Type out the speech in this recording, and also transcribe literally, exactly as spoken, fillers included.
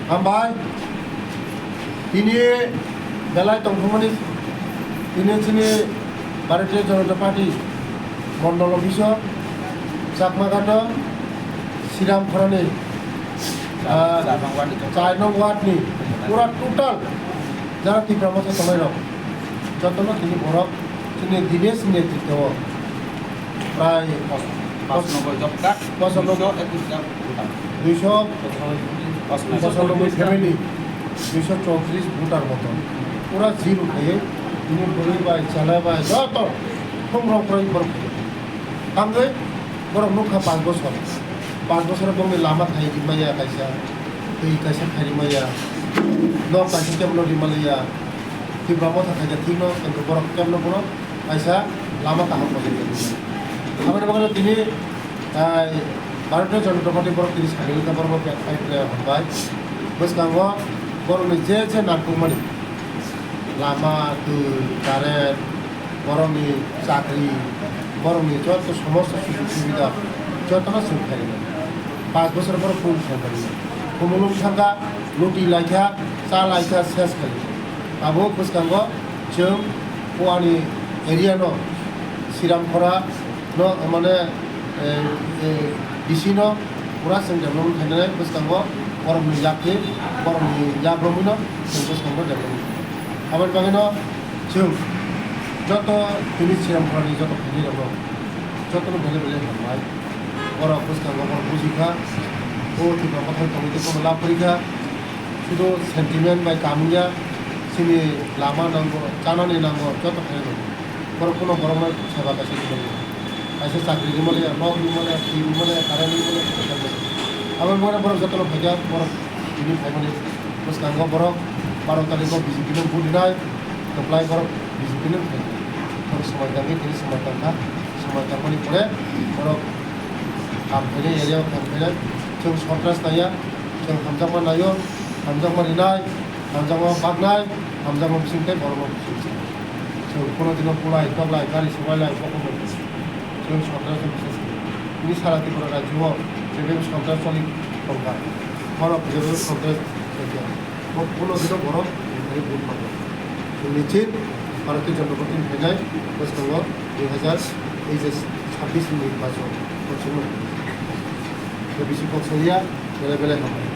Hambai, tini belai tongthokmani, tini chini Bharatiya Janata Party Mondol Office o Chakmaghato Siram Khorani, ah, char nong ward ni pura total jara Tipra Motha tongnai rok jotono tini borok chini Dinesh ni netritwo o prai pas nombor job card, pas nombor duiso ekus jan voter. Duiso pas nombor family, duiso chowtris voter moto. Pura zero khaye, bini bwrwi bai, chwla bai, joto thumrok kwrwi borok khaye. Tangwi borok nukha panch bosor. Panch bosor bongni lama khai rimaya kaisa, twi kaisa khai rimaya, nok kaisa kebo no rimaliya, Tipra Motha khaija thikno, kintu borok kebo no bono kaisa lama kaham bo rimaya. Aboni bagwi tini, ah, Bharatiya Janata Party borok tini sakni wngkha, borok bo khe phai khe hambai. Bwskango borokni je je nangkukmani lama, twi, current, borokni chakri, borokni joto somosto sujog subida jotono chwng khairoknai. Panch bosor borok phone khairoknai. Khumulwng thangkha, luti laikha, cha laikha, ses khairoknai. Abo bwskango chwng o ani area no Siramkhora no, mane, eh, eh, D C no pura chwng development khainai bwskango borokni yakni, borokni yakromwino chwng bwskango development khainai. Aboni bagwino chwng joto tini Siramkhorani joto khainai rokno jotono belai belai hambai. Borok bwskango borok bujikha, o Tipra Motha tongwi tei bono lab kwrwikha. Sudu sentiment bai kamya, chini lama nango, chanani nango, joto khainai nango. Borok kuno borokno seba kaisa khlaiwi. Kaisa chakri rimaliya, nok rimaliya, twi rimaliya, current rimaliya, kaisa rimaliya. Aboni bagwi borok jotono phaikha, borok tini phaimani bwskango borok baro tarikgo B J P no vote rinai, kwplai borok B J P no phaikha. Borok swmai tangwi tini swmai tangkha, swmai tangmani pore borok ham khainai, area o ham khainai, chwng sontras naiya, chwng hamjakma naio, hamjakma rinai, hamjakma baknai, hamjakma bising tei borokno bising se. Chwng kuno dino bulai, toklai, gari sobailai, bokhok bai. Chwng sontras no bising se. Tini sara Tripura rajyo o jebem sontras choli tongkha. Borok jebem sontras tongkha. Bo kuno dino borok tongkha, vote mango. Chwng nichit Bharatiya Janata Party ni phainai bwskango dui hazar, ei je sabbish ni nirbachon, kochwmwi. Tei bisi kok saliya, belai belai hambai.